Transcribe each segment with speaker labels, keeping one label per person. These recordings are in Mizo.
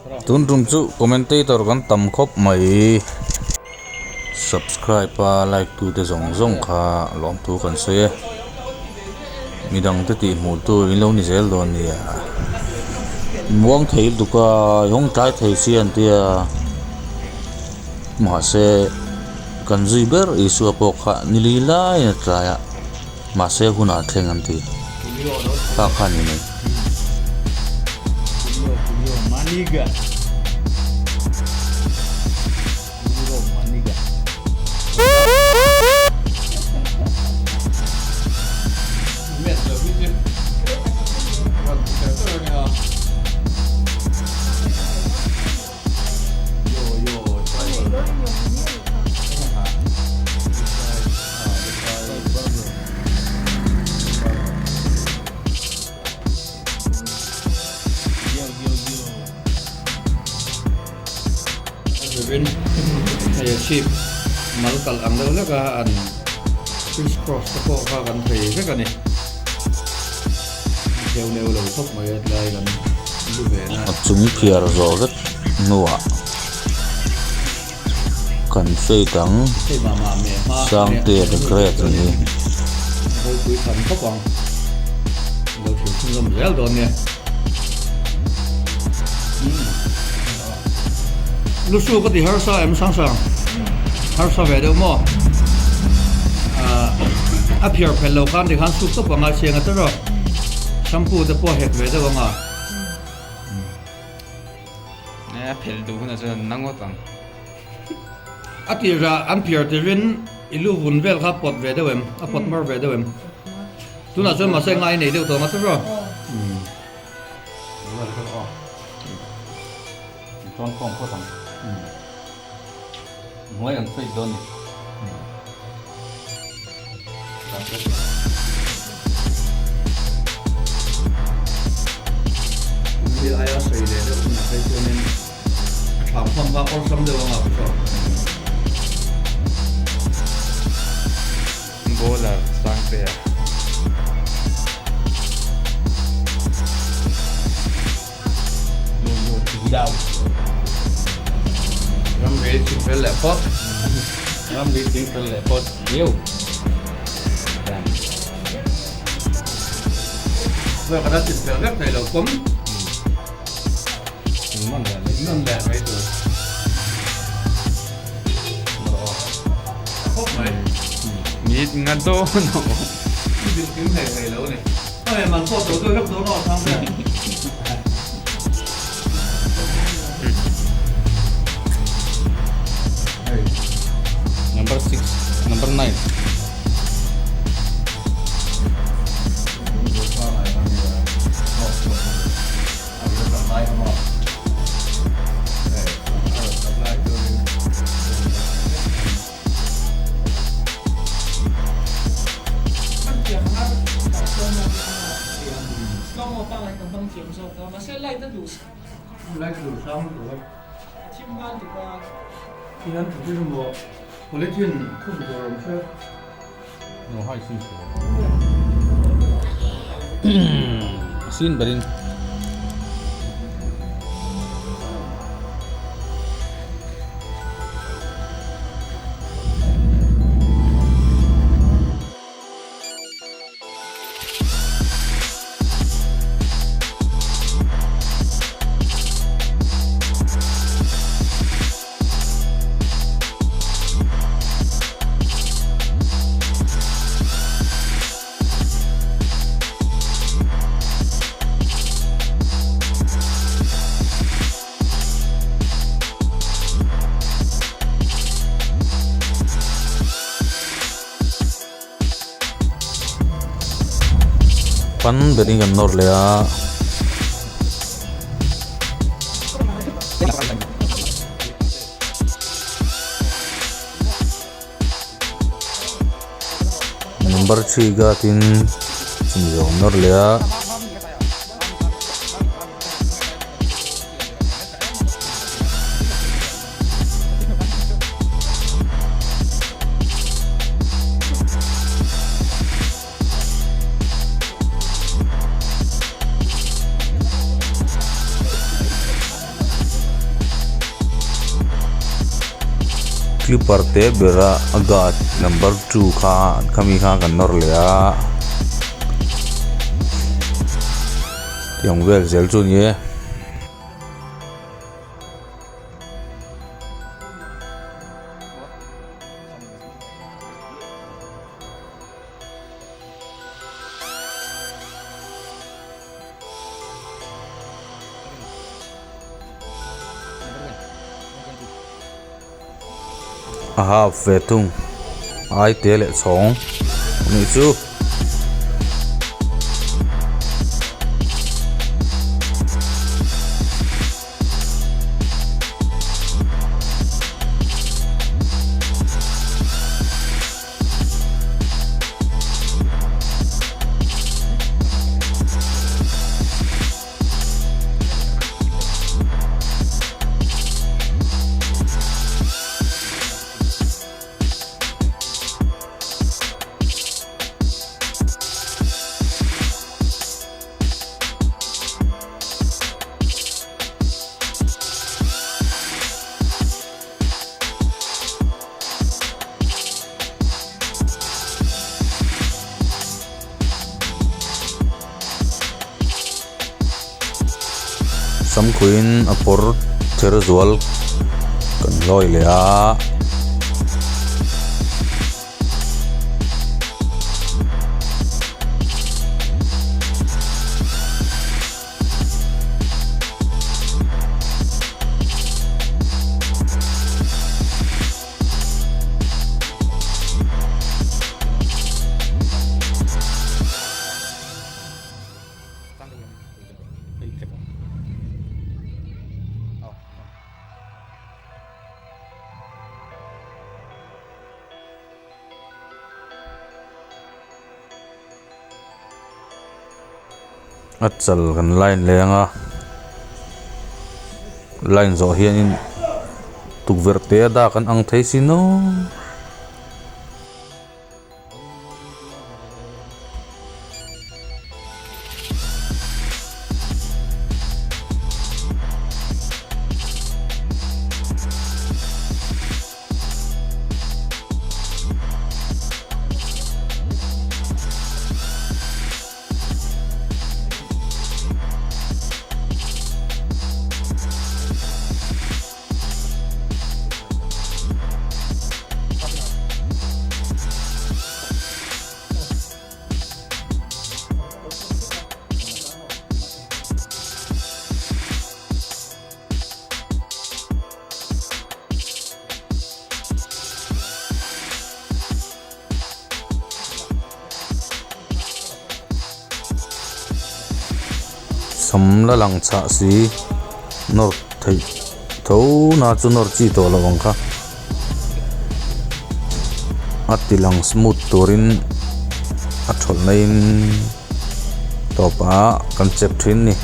Speaker 1: Tun tum chu commentator kan tam khawp mai. Subscribe a like tu te zawng zawng kha lawmthu kan sawi e. Midang te tih hmuh tu in lo ni zel dawn nia. Muang thei lutuk a i hawng tlai thei si an tia. Mahse kan zui ber Isua pawh kha ni li laiin a tlai a. Mahse hunah thleng an ti. Kha kha ni mai.
Speaker 2: Chhip mal kalh ang deuh hlek a an criss cross te pawh kha kan thei vek a ni theu neu lo khawp mai a tlai kan lu ve na.
Speaker 1: A chung phiar zawh vek hnuah kan fate ang Sangtea the Great a ni.
Speaker 2: Ropui tham khawp ang lo thil chhunzawm zel dawn nia. Lusu ka ti harsa em sang sang harsa ve deuh maw a phiar phel lo khan tikhan suk tawp anga chiang a tawrh a shampoo te pawh a hek ve deuh anga.
Speaker 3: A phel duh hunah chuan an na ngawt ang.
Speaker 2: A tirah an phiar tirin i lu vun vel kha pawt ve deuh em a pawt mar ve deuh em tunah chuan mahse ngai nei deuh tawh anga tawrh a.
Speaker 3: Chuan khawm phawt ang. Hnuai an fate dawn ni.
Speaker 2: Thil aia sawi leh deuh hunah phei chuanin a thlam khawm kha awlsam deuh anga ka hria.
Speaker 3: Bowler Sangtea.
Speaker 2: Ramri ching fel leh phawt.
Speaker 3: Ramri ching fel leh phawt viau.
Speaker 2: Hei ka la ching fel vek thei lo pawm.
Speaker 3: Man leh mai.
Speaker 2: Man leh mai tur. Khawp mai.
Speaker 3: Mit nga dawn aw.
Speaker 2: Thil kim thei thei lo ni. Hei man pawh to deuh hlek dawn aw chang vel.
Speaker 3: Number 6, number 9. Sin berin.
Speaker 1: Pan berin kan nawr leh a. Number 3 guard in chumi zawng nawr leh a. Clipper te bera a guard number 2 kha khami kha kan nawr leh a tiang vel zel chu a ni e. A half ve thung ai te leh chhawng a nih chu. Samkhuiin a pawr ther zual kan hlawi leh a. A chal kan line leh ang a line zawh hianin tukverh te a dak an ang thei sin aw. Sam la lang chhah si nawr theih tho na chu nawr chi tawh lo ang kha a ti lang smooth turin a thawlh naiin tawpah kan chep thin a ni.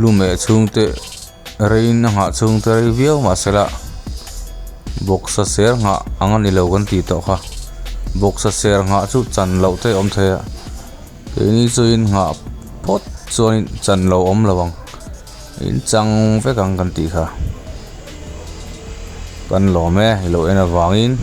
Speaker 1: Lumeh chhungte reiin a nghah chhungte rei viau mahsela bawksa ser nghah ang a ni lo kan tih tawh kha bawksa ser nghah chu chan loh te a awm thei a keini chuin nghah phawt chuanin chan lo awm lo ang in chang vek ang kan tih kha kan lawm e i lo en avangin.